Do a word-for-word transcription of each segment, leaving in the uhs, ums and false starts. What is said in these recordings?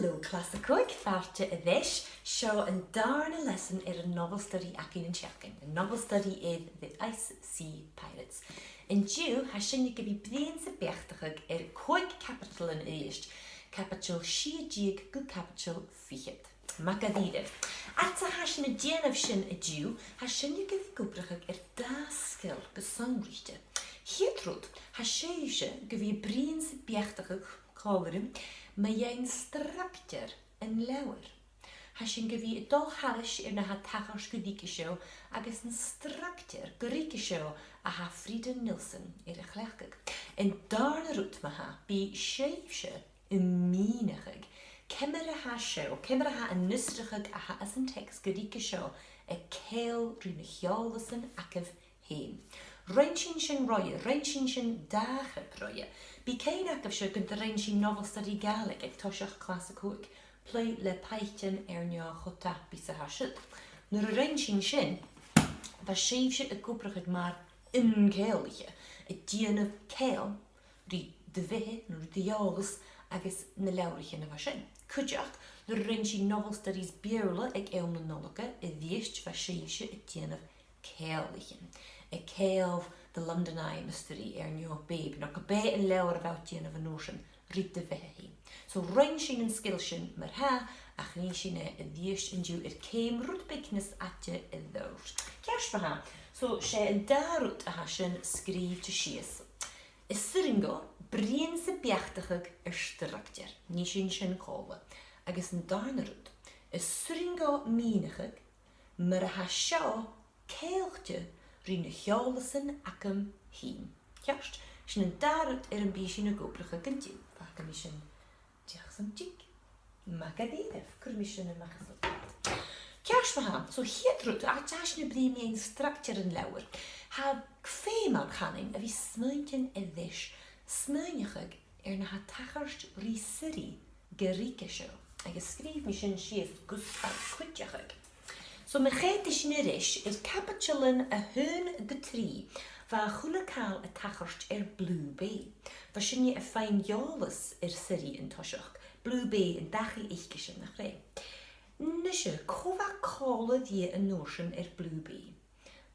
Hello, Clas a Còig, fàilte air ais. Seo an dàrna leasan air an novel study againn an t-seachdain, an novel study air The Ice Sea Pirates. An-diugh, tha sinne gu bhith a' bruidhinn 's a' beachdachadh air còig caibideilean a-rithist, caibideil sia-deug gu caibideil fichead. Math dha-rìribh. Fhad 's a tha sinn a' dèanamh sin an-diugh, tha sinne gu bhith ag obrachadh air dà sgil gu sònraichte. A' chiad rud, tha sibhse gu bhith a' bruidhinn 's a' beachdachadh còmhla rium mu dheidhinn structar an leabhair. Tha sinn gu bhith a' dol thairis air na tha a' tachairt gu ruige seo agus an structar gu ruige seo a tha Frida Nilsson air a chleachdadh. An dàrna rud ma-thà, bidh sibhse a' mìneachadh ciamar a tha seo, ciamar a tha an fhiosrachadh a tha anns an teacs gu ruige seo a' ceangal ri na h-eòlasan agaibh fhèin. Rinn sinn sin roimhe, rinn sinn sin dà thrip roimhe. Bidh cuimhne agaibhse gun do rinn sinn novel study Gàidhlig aig toiseach Clas a Còig, Play le Paighdean air neo cho tapaidh 's a tha siud. Nuair a rinn sinn sin, bha sibhse ag obrachadh mar ioncheannaich, a' dèanamh ceangal ri do bheatha no ri d' eòlas agus na leabhraichean a bha sin. Cuideachd, nuair a rinn sinn novel studies Beurla aig àm na Nollaige a-rithist, bha sibhse a' dèanamh ceanglaichean, a' ceangal The London Eye Mystery air neo Babe, no ge b' e an leabhar a bha thu a' dèanamh an uair sin, ri do bheatha fhèin. So rinn sinn an sgil sin mar-thà, ach nì sinn e a-rithist an-diugh air ceum rud beag nas fhaide air adhart. Ceart ma-thà. So 's e an dà rud a tha sin sgrìobhte sìos. Is urrainn dhomh bruidhinn 's a' beachdachadh air structar, nì sinn sin còmhla. Agus an dàrna rud, is urrainn dhomh mìneachadh mar a tha seo ceangailte ri na h-eòlasan agam fhìn. Ceart? Sin an dà rud air am bi sinn ag obrachadh an-diugh. Fàgaidh mi sin dìreach san tig. Math dha-rìribh, cuiridh mi sin a-mach às an rathad. Ceart ma-thà, so a' chiad rud, fhad 's a tha sinn a' bruidhinn mu dheidhinn structar an leabhair, tha feum ann, chanainn, a bhith a' smaointinn air ais, smaoineachadh air na tha a' tachairt ri Siri gu ruige seo, agus sgrìobh mi sin sìos gus ar cuideachadh. So ma choimheadas sinn air ais air caibideilean a h-aon gu trì, bha a h-uile càil a' tachairt air Blue Bay. Bha sinne a' faighinn eòlas air Siri an toiseach, Blue Bay an dachaigh aicese, nach e? Nise, cò bha còmhla rithe an uair sin air Blue Bay?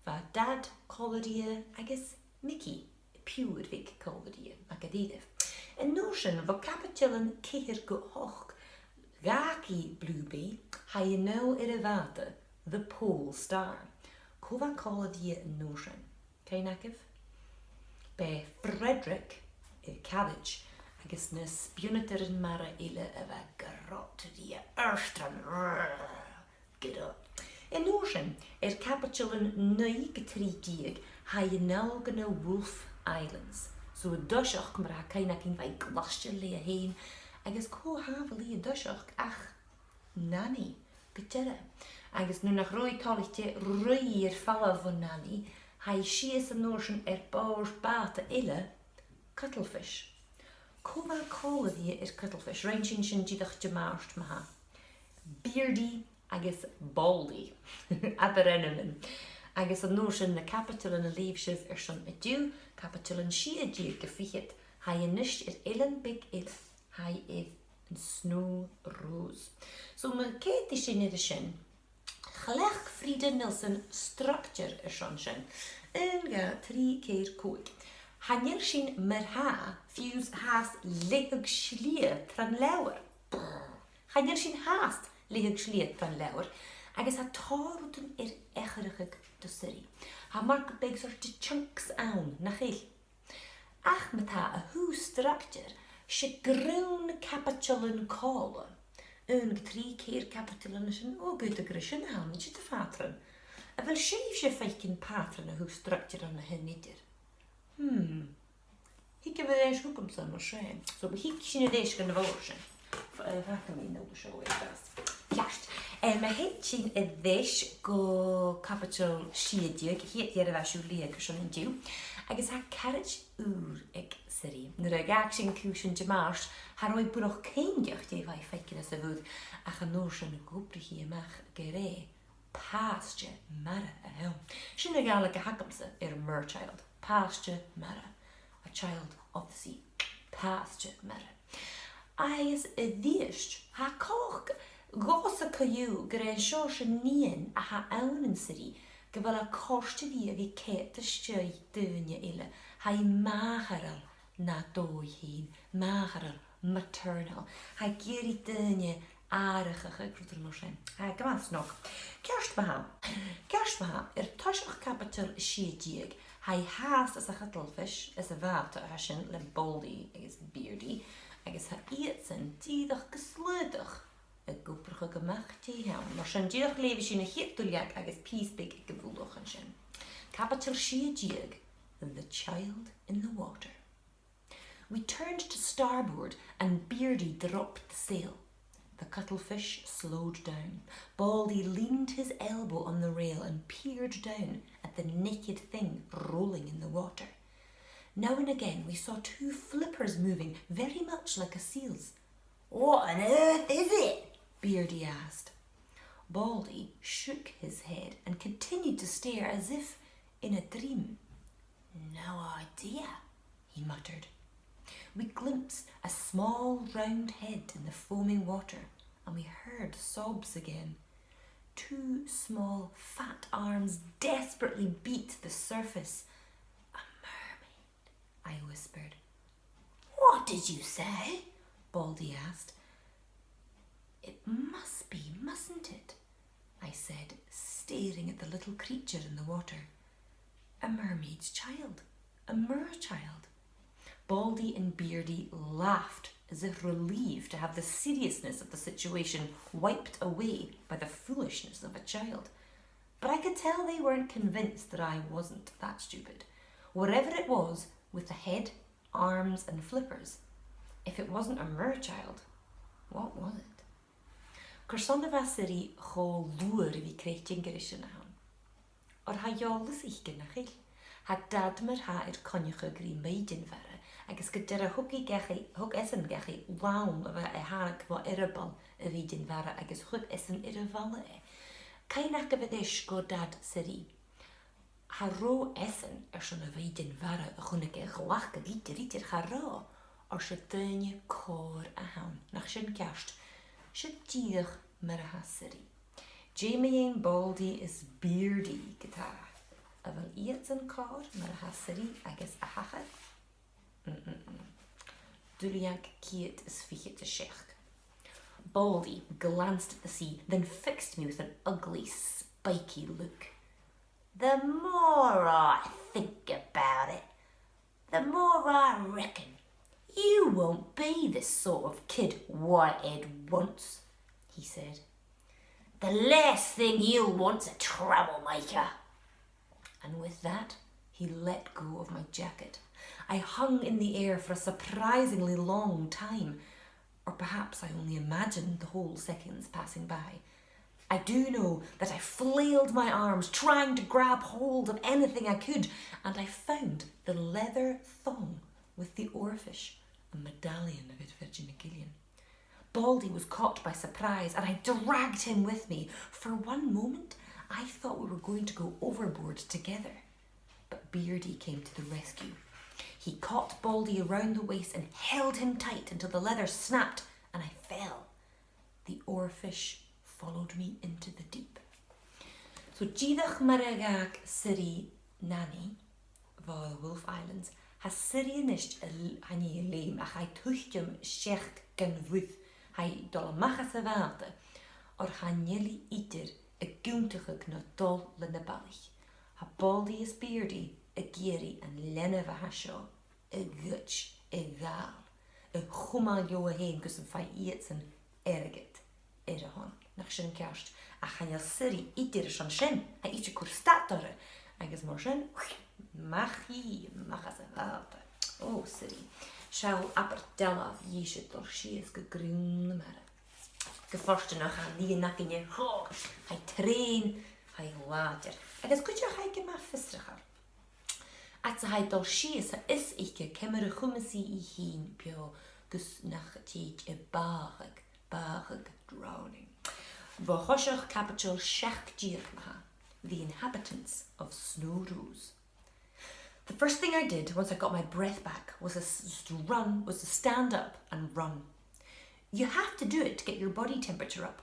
Bha Dad còmhla rithe agus Mickey, piuthar bheag còmhla rithe, math dha-rìribh. An uair sin, bho caibideilean ceithir gu h-ochd, dh'fhàg i Blue Bay, tha i a-nall air a' bhàta, The Pole Star. Cò bha còmhla rithe an uair sin? Cuimhne agaibh? B' e Frederick, a carriage, agus na spùinneadairean mara eile a bha grod rithe, airtran. Good. An uair sin, air caibideilean naoi gu trì deug, tha i a-nall gu na Wolf Islands. So an toiseach, mar a tha cuimhne againn, bha i glaiste leatha fhèin, agus cò shàbhail i an toiseach ach Nanny, gu dearbh. Agus nuair nach robh i toilichte, ruith i air falbh bho Nanny, tha i sìos an uair sin air bòrd bàta eile, Cuttlefish. Cò bha còmhla rithe air Cuttlefish? Rinn sinn sin dìreach Dimàirt, ma-thà. Beardy agus Baldy. Abair ainmean. Agus an uair sin na caibideilean a leugh sibh airson an-diugh, caibideilean sia deug gu fichead, tha i a-nis air eilean beag eile, tha i air an Snow Rose. So ma choimheadas sinn air a sin, chleachd Frida Nilsson structar airson sin. Aon, dhà, trì, ceithir, còig. Chan eil sinn mar-thà fiù 's fhathast a' leaghadh slighe tron leabhar. Brr. Chan eil sinn fhathast a' leaghadh slighe tron leabhar, agus tha tòrr rudan air atharrachadh do Siri. Tha mar gum biodh sort of chunks ann, nach eil? Ach ma-thà, a thaobh structar, 's e grunn caibideilean còmhla, aon gu trì, ceithir caibideilean an sin, o, gu dè gur e sin a th' ann, an siud am pàtran? A bheil sibhse a' faicinn pàtran a thaobh structar ann a shin idir? Hmm. Thig a bhith air ais thugamsa mar sin. So, thig sinn air ais gu na bhòrd sin. F-, eh, fàgaidh mi an uair seo air ais. Ceart. Eh, ma thèid sinn air ais gu caibideil sia deug, a' chiad fhear a bha sibh a' leughadh airson an-diugh. Agus tha caraid ùr aig Siri. Nuair a dh'fhàg sinn cùisean Dimàirt, cha robh i buileach cinnteach dè bha i a' faicinn anns a' mhuir, ach an uair sin dh'obraich i a-mach gur e pàiste mara a th' ann. Sin a' Ghàidhlig a th' agamsa air merchild. Pàiste mara. A child of the sea. Pàiste mara. Agus a-rithist, Tha coltach dhomhsa co-dhiù gur e an seòrsa nighean a th' ann an Siri gu bheil e a' còrdadh rithe a bhith a' coimhead a-steach air daoine eile. Tha i màthaireil na dòigh fhèin, màthaireil, maternal. Tha i ag iarraidh daoine atharrachadh agus rudan mar sin. Tha e gu math snog. Ceart ma-thà. Ceart ma-thà, air toiseach caibideil sia-deug, tha i fhathast anns a' chuttlefish, anns a' bhàta a tha sin le Baldy agus Beardy, agus tha iadsan dìreach gu slaodach ag obrachadh a-mach dè th' ann. Mar sin, dìreach leughaidh sinn a' chiad duilleag agus pìos beag aig a' mhullach an sin. Caibideil sia-deug, The Child in the Water. We turned to starboard and Beardy dropped the sail. The cuttlefish slowed down. Baldy leaned his elbow on the rail and peered down at the naked thing rolling in the water. Now and again we saw two flippers moving, very much like a seal's. "What on earth is it?" Beardy asked. Baldy shook his head and continued to stare as if in a dream. "No idea," he muttered. We glimpsed a small round head in the foaming water, and we heard sobs again. Two small fat arms desperately beat the surface. "A mermaid," I whispered. "What did you say?" Baldy asked. "It must be, mustn't it?" I said, staring at the little creature in the water. "A mermaid's child. A merchild." Baldy and Beardy laughed as if relieved to have the seriousness of the situation wiped away by the foolishness of a child. But I could tell they weren't convinced that I wasn't that stupid. Whatever it was, with the head, arms and flippers, if it wasn't a merchild, what was it? Carson a bha Siri cho luath a bhith a' creidsinn gur e sin a th' ann? Oir tha eòlas aice, nach eil? Tha dad mar-thà air coinneachadh ri maighdeann-mhara, agus gu dearbh thug i dhachaigh, thug esan dhachaigh làn a bha a' tarraing bho earball a' mhaighdeann-mhara agus chuir esan air a bhalla e. Cuimhnich gu bheil e a' sgrìobhadh Siri. Cha robh esan airson a' mhaighdeann-mhara a chunnaic e a' glacadh idir, idir, cha robh, oir 's e daoine còir a th' ann, nach e sin ceart? Sin dìreach mar a tha Siri. Dè mu dheidhinn Baldy is Beardy ge-tà? A bheil iadsan còir mar a tha Siri agus a h-athair? Mm-mm-mm. Duilleag ceud is fichead 's a seachd. Baldy glanced at the sea, then fixed me with an ugly, spiky look. "The more I think about it, the more I reckon you won't be the sort of kid Whitehead wants," he said. "The last thing he'll want's a troublemaker." And with that, he let go of my jacket. I hung in the air for a surprisingly long time, or perhaps I only imagined the whole seconds passing by. I do know that I flailed my arms, trying to grab hold of anything I could, and I found the leather thong with the oarfish, a medallion of Air Virgin a' Ghillean. Baldy was caught by surprise, and I dragged him with me. For one moment, I thought we were going to go overboard together. But Beardy came to the rescue. He caught Baldy around the waist and held him tight until the leather snapped and I fell. The oarfish followed me into the deep. So, dìreach mar a dh'fhàg Siri Nanny bho The Wolf Islands, tha Siri a-nis a l-, chan eil i a' leum, ach tha i a' tuiteam seachad gun mhuir, tha i a' dol a-mach às a' bhàta, oir chan eil i idir ag aontachadh no dol leis na balaich. Tha Baldy is Beardy ag iarraidh an leanabh a tha seo a ghoid, a ghabhail, a chumail leotha fhèin gus am faigh iadsan airgead air a shon. Nach e sin ceart? Ach chan eil Siri idir airson sin, tha i a' cur stad oirre, agus mar sin, a-mach i, a-mach às a' bhàta. Ò, Siri. Seall, abair dealbh dhìse a' dol sìos gu grunnd na mara. Gu fortanach, chan eil i an-còmhnaidh, ò, tha i treun, tha i làidir. Agus cuideachd tha i gu math fiosrachail. Fhad 's a tha i a' dol sìos, tha fios aice ciamar a chumas i i fhèin beò gus nach tèid i a bàthadh, bàthadh, drowning. Bho thoiseach caibideil seachd deug ma-thà, The Inhabitants of Snow Rose. The first thing I did once I got my breath back was to s-, to run, was to stand up and run. You have to do it to get your body temperature up.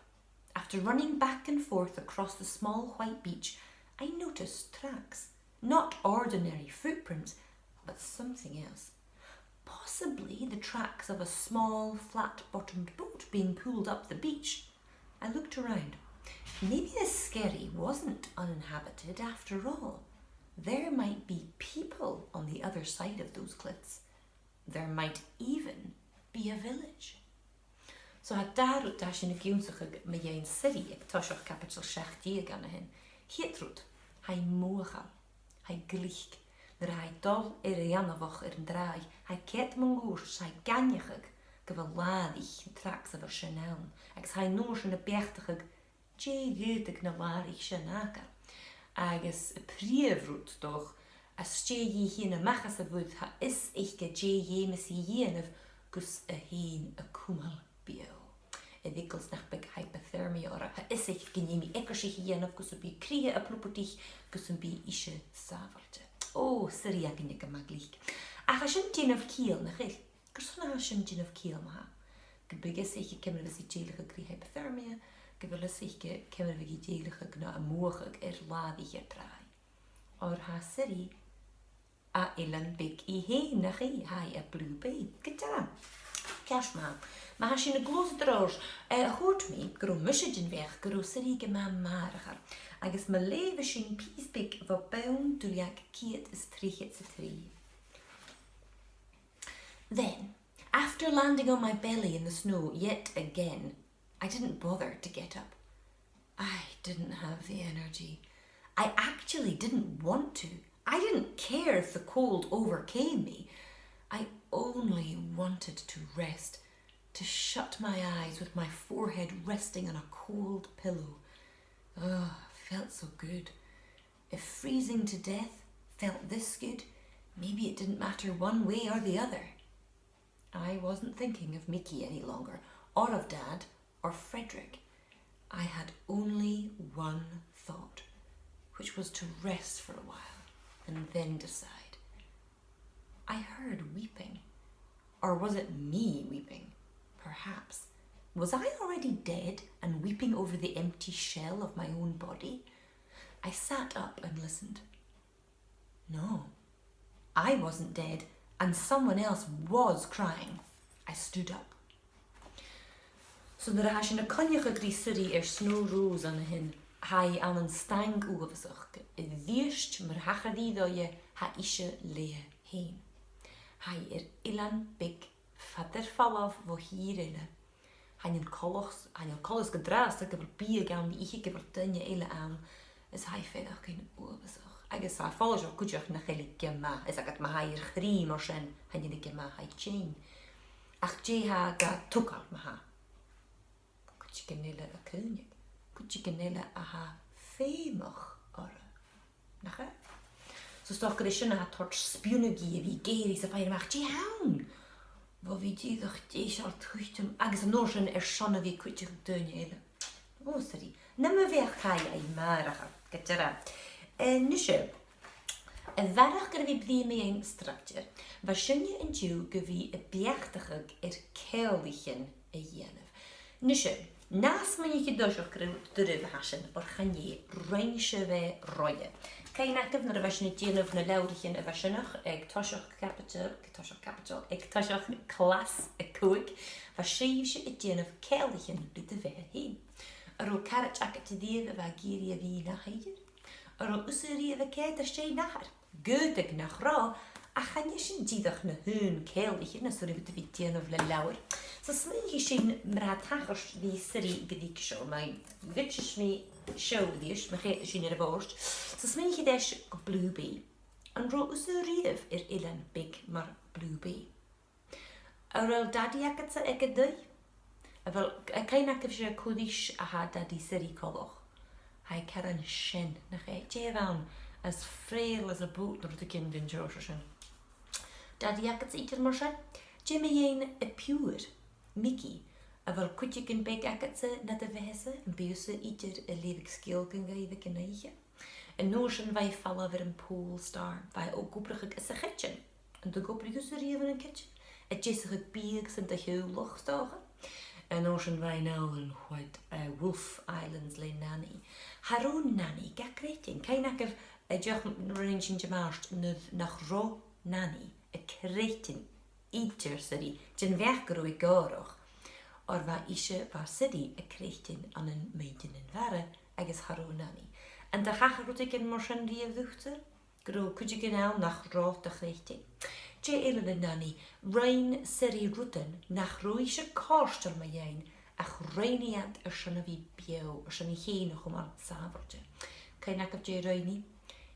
After running back and forth across the small white beach, I noticed tracks. Not ordinary footprints, but something else. Possibly the tracks of a small, flat-bottomed boat being pulled up the beach. I looked around. Maybe the skerry wasn't uninhabited after all. There might be people on the other side of those cliffs. There might even be a village. So tha dà rud a tha sinn ag ionnsachadh mu dheidhinn Siri aig toiseach caibideil seachd deug an sin. A' chiad rud, tha i mothachail, tha i glic. Nuair a tha i a' dol air a' ghainmheach air an tràigh, tha i a' coimhead mun cuairt, tha i ag aithneachadh gu bheil làraich, tracks a bheil sin ann, agus tha i an uair sin a' beachdachadh dè dh'fhaodadh na làraich sin fhàgail. Agus a' prìomh rud, 's dòcha, às dèidh dhi tighinn a-mach às a' mhuir, tha fios aice dè dh'fheumas i a dhèanamh gus i fhèin a chumail beò. A' dol gus nach biodh hypothermia oirre, tha fios aice gun dèan i eacarsaich a dhèanamh gus am bi i cruaidh a' plubadaich, gus am bi ise sàbhailte. Ò, Siri againne gu math glic. Ach tha sin a' dèanamh ciall, nach eil? Carson a tha sin a' dèanamh ciall ma-thà? Gum bi fios aice ciamar a bhios i a' dèiligeadh ri hypothermia, gu bheil fios aice ciamar a bhiodh i a' dèiligeadh no a' mothachadh air làraich air tràigh. Oir tha Siri à eilean beag i fhèin, nach eil? Tha i à Blue Bay. Gu dearbh. Ceart ma-thà. Ma tha sinn a' gluasad air adhart, eh, thuirt mi gun robh mise den bheachd gun robh Siri gu math màrachail, agus ma leugh sinn pìos beag bho bonn duilleag ceud is trithead 's a trì. Then, after landing on my belly in the snow yet again, I didn't bother to get up. I didn't have the energy. I actually didn't want to. I didn't care if the cold overcame me. I only wanted to rest, to shut my eyes with my forehead resting on a cold pillow. Oh, felt so good. If freezing to death felt this good, maybe it didn't matter one way or the other. I wasn't thinking of Miki any longer, or of Dad, or Frederick. I had only one thought, which was to rest for a while and then decide. I heard weeping. Or was it me weeping? Perhaps. Was I already dead and weeping over the empty shell of my own body? I sat up and listened. No, I wasn't dead, and someone else was crying. I stood up. So nuair a tha sinn a' coinneachadh ri Siri air Snow Rose an sin, tha i ann an staing uabhasach. A-rithist, mar a thachair dhi roimhe, tha ise leatha fhèin. Tha i air eilean beag fada air falbh bho thìr eile. Chan eil coltas, chan eil coltas gu bràth 's gu bheil biadh ann, gu bheil daoine eile ann, is tha i a' faireachdainn uabhasach. Agus tha e follaiseach cuideachd nach eil i gu math, is agad ma tha i air chrith mar sin, chan eil i gu math, tha i tinn. Ach dè tha ga togail ma-thà? Cuideigin eile a' caoineadh, cuideigin eile a tha feumach oirre. Nach e? So 's dòcha gur e sin a tha a' toirt spionnadh dhi a bhith ag èirigh 's a' faighinn a-mach dè th' ann. Bho bhith dìreach deiseil a' tuiteam agus an uair sin airson a bhith a' cuideachadh daoine eile. Ò, Siri. Nam bheachd tha i màrachail, gu dearbh. Eh, nise, a bharrachd air a bhith a' bruidhinn mu dheidhinn structure, bha sinne an-diugh gu bhith a' beachdachadh air ceanglaichean a dhèanamh. Nise, na smaoinich thu an toiseach gu robh e doirbh a tha sin, oir chan e rinn sibh e roimhe. Cuimhnichibh nuair a bha sinn a' dèanamh na leabhraichean a bha sineach aig toiseach caibideil, aig toiseach caibideil, aig toiseach clas a còig, bha sibhse a' dèanamh ceanglaichean ri do bheatha fhèin. An robh caraid agad a-riamh a bha ag iarraidh a bhith nathair? An robh thusa a-riamh a' coimhead às dèidh nathair? Dh'fhaodadh nach robh, ach chan e sin dìreach na h-aon cheanglaichean as urrainn dhut a bhith a' dèanamh le leabhar. So smaoinichibh sin mar a tha tachairt ri Siri gu ruige seo, ma dh'fhaoidte mi seo a-rithist, ma cheadaich sinn air a' bhòrd. So smaoinichibh air Blue Bay. An robh thusa a-riamh air eilean beag mar Blue Bay? An robh Dadaidh agadsa aig an taigh? A bheil, a bheil cuimhne agaibhse cò ris a tha Dadaidh Siri coltach? Tha e caran sean, nach e? Dè bh' ann, as frail as a boat no rudeigin den t-seòrsa sin. Dadaidh agadsa idir mar sin? Dè mu dheidhinn a piuthar, Miki? A bheil cuideigin beag agadsa nad bheatha-sa, am bi thusa idir a' leughadh sgeulachdan dhuibh aig an oidhche? An uair sin bha e a' falbh air am Pole Star, bha e ag obrachadh anns a' chidsin. An do dh'obraich thusa a-riamh ann an cidsin? A' deasachadh biadh san do theaghlach, 's dòcha? An uair sin bha i an Island, what, eh, Wolf Islands le Nanny. Cha robh Nanny ga chreidsinn. Cuimhnichibh, eh, dìreach nuair a rinn sinn Dimàirt, nuair nach robh Nanny a' creidsinn idir Siri, den bheachd gun robh i gòrach, oir bha ise, bha Siri a' creidsinn ann am maighdeann-mhara agus cha robh Nanny. An do thachair rudeigin mar sin riamh dhutsa? Gun robh cuideigin ann nach robh a' creidsinn? Dè eile le Nanny? Rinn Siri rudan nach robh ise cofhurtail mu dheidhinn, ach rinn i iad airson a bhith beò, airson i fhèin a chumail sàbhailte. Cuimhnichibh dè rinn i?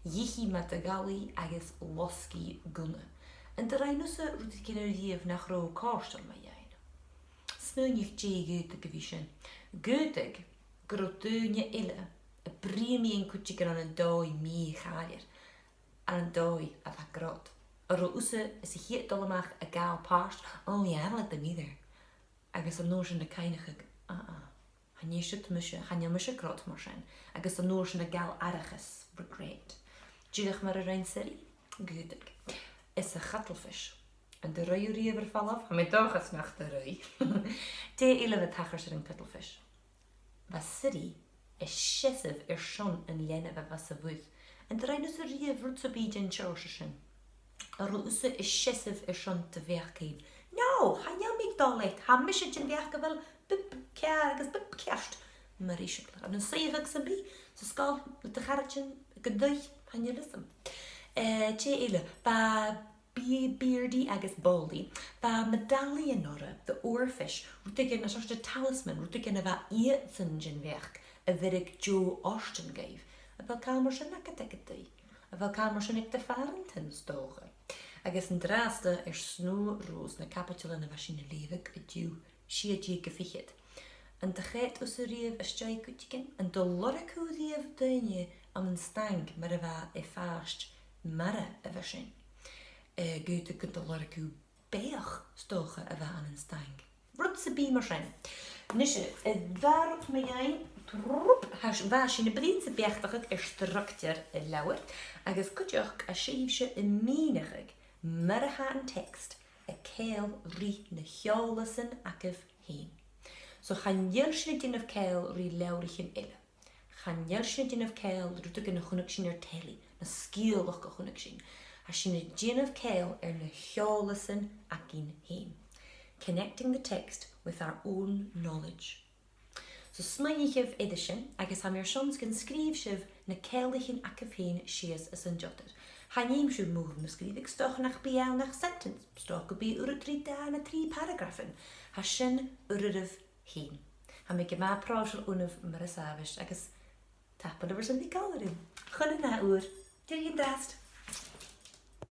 Dh'ith i madadh-allaidh agus loisg i gunna. An do rinn thusa rudeigin a-riamh nach robh thu cofhurtail mu dheidhinn? Smaoinich dè dh'fhaodadh a bhith sin. Dh'fhaodadh gun robh daoine eile a' bruidhinn mu cuideigin ann an dòigh mì-chàilear, ann an dòigh a bha grod. An robh thusa sa chiad dol a-mach a' gabhail pàirt? Oh yeah, I don't like them either. Agus an uair sin a' cuimhneachadh, ah, ah, chan e siud mise, chan eil mise grod mar sin. Agus an uair sin a' gabhail aithreachas, regret. Dìreach mar a rinn Siri? Dh'fhaodadh. Is a' chuttlefish. An do ruith thu riamh air falbh? Tha mi an dòchas nach do ruith. Dè eile a thachair air an cuttlefish? Bha Siri a' seasamh airson an leanabh a bha sa mhuir. An do rinn thusa a-riamh rud sam bith den t-seòrsa sin? An robh thusa a' seasamh airson do bheachd fhèin? No, chan eil mi a' dol leat, tha mise den bheachd gu bheil bip ceàrr agus bip ceart. Mar eisimpleir, an do shuidh thu sam bith sa sgoil le do charaidean aig an taigh? Chan eil fhios agam. Eh, dè eile? Bha Be-, Beardy agus Baldy, bha medallion orra de oarfish, rudeigin, a seòrsa de talisman, rudeigin a bha iadsan den bheachd a bheireadh deagh fhortan dhaibh. A bheil càil mar sin agad aig an taigh? A bheil càil mar sin aig do phàrantan, 's dòcha? Agus an-dràsta air Snow Rose, na caibideilean a bha sinn a' leughadh an-diugh, sia deug gu fichead. An do cheart thusa a-riamh a-steach cuideigin? An do lorg thu a-riamh daoine ann an staing mar a bha e a' phàiste-mara a bha sin? Eh, dh'fhaodadh gun do lorg thu beathach, 's dòcha, a bha ann an staing. Rud sam bith mar sin. A-nis, eh, a' dàrna rud mu dheidhinn, trup, tha s-, bha sinn a' bruidhinn 's a' beachdachadh air structar an leabhair, agus cuideachd a' sibhse a' mìneachadh mar a tha an text a' ceangal ri na h-eòlasan agaibh fhèin. So chan eil sinn a' dèanamh ceangal ri leabhraichean eile. Chan eil sinn a' dèanamh ceangal ri rudeigin a chunnaic sinn air telly, no sgeulachd a chunnaic sinn. Tha sinn a' dèanamh ceangal air na h-eòlasan againn fhèin. Connecting the text with our own knowledge. So smaoinichibh air sin, agus tha mi airson 's gun sgrìobh sibh na ceanglaichean agaibh fhèin sìos san t-seòrsa. Chan fheum sibh mòran a sgrìobhadh, 's dòcha nach bi ann ach sentence, 's dòcha gum bi uiread ri dhà no trì paragraphan. Tha sin ur n-obair fhèin. Tha mi gu math pròiseil oirbh mar as àbhaist agus tapadh leibh airson a bhith còmhla rium. Chun an ath uair. Tìoraidh an-dràsta.